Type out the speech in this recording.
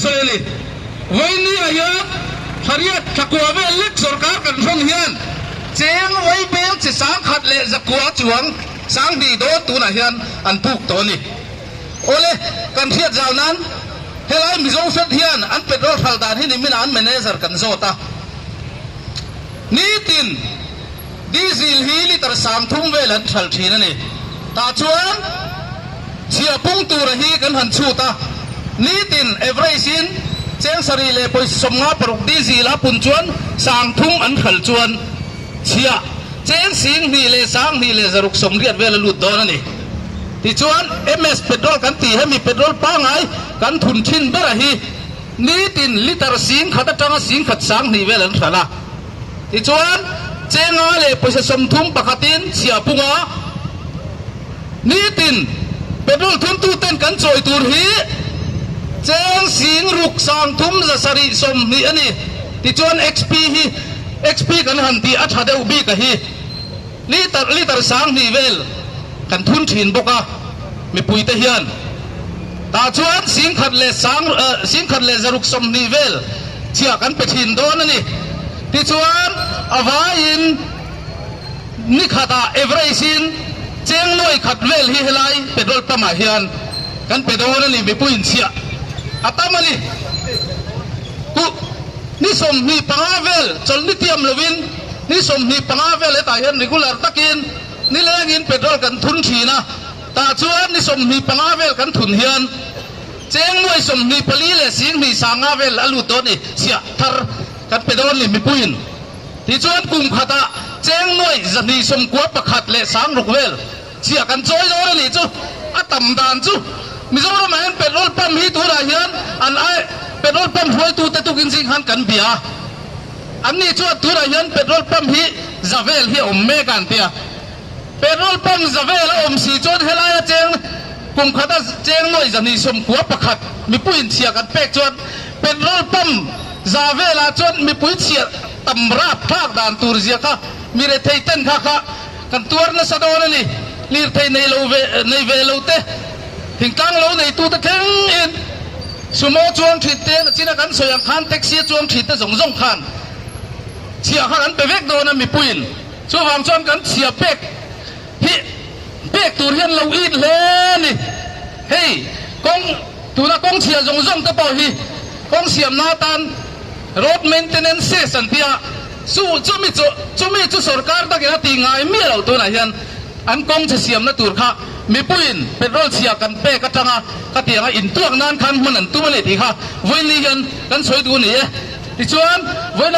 sawi a ni. Vawiini ah hian thariat thlakua vel lek sorkar kan hrawn hian cheng vaibel chi 1000 leh 900 chuang 2000 dawn tunah hian an puk tawh a ni. Awle, kan hriat zau nan helai Mizo Fed hian an petrol hral dan hi niminah an manager kan zawt a. Nitin diesel hi litre 30 vel an hral thin a ni. Tah chuan chhiah pung tura hi kan han chhut a, nitin average in cheng 7 leh pawisa 56 diesel a pun chuan 30 an hral chuan chhiah cheng 10,000 leh 2,000 leh 680 vel a lut dawn a ni. Tichuan MS petrol kan tih hemi petrol pangai kan thun thin bera hi nitin litre 10,000 atanga 10,000 20 vel an hral a. Tichuan, chenga leh pawisa 31in chhiah punga nitin petrol thuntuten kan chawi tur hi cheng 6 3 720 a ni. Tichuan, XP hi XP kan han tih a tha deuh bik a hi litre litre 20 vel kan thun thin bawk a mipuite hian. Tah chuan 10,000 leh sang 10,000 leh 620 vel chhiah kan pe thin dawn a ni. Tichuan a vaiin ni khatah average in cheng nuai khat vel hi helai petrol pump ah hian kan pe dawn a ni mipuiin chhiah a tam a ni. Ku ni 25 vel chawlhni tiam lovin ni 25 vel hetah hian regular takin nilengin petrol kan thun thin a. Tah chuan ni 25 vel kan thun hian cheng nuai 24 leh 20 sanga vel a lut dawn ni chhiah thar kan pe dawn ni mipuiin. Tichuan kum khatah cheng nuai 291 leh 60 vel chhiah kan chawi dawn a nih chu. A tam dan chu Mizoramah hian petrol pump hi tunah hian an ai petrol pump hruaitute tukin zing khan kan bia a. Anni chuan tunah hian petrol pump hi za vel hi a awm mek a an ti a. Petrol pump za vel a awm si chuan helaia cheng kum khata cheng nuai 291 mipui inchhiah kan pek chuan petrol pump za velah chuan mipui chhiah tam rap thlak dan tur zia kha mi rethei ten kha kha kan tuar nasa dawn a ni. Lirthei nei lo ve nei ve lo te thingtlang lo neitu te thleng in sumo chuang thin te nachina kan sawi ang khan taxi a chuang thin te zawng zawng khan chhiah kha kan pe vek dawn a mipuiin. Chuvang chuan kan chhia pek hi pek tur hian lo it hle a ni. Hei kawng tuna kawng chhia zawng zawng te pawh hi kawng siamna atan road maintenance cess an ti a, chu chumi chu chumi chu sorkar takin a tih ngai miah loh tunah hian an kawng chhe siamna tur kha mipuiin petrol chhia kan pek atanga ka ti anga intuak nan khan hman an tum a ni tih kha vawiinni hian kan sawi duh a ni e. Tichuan vawiina.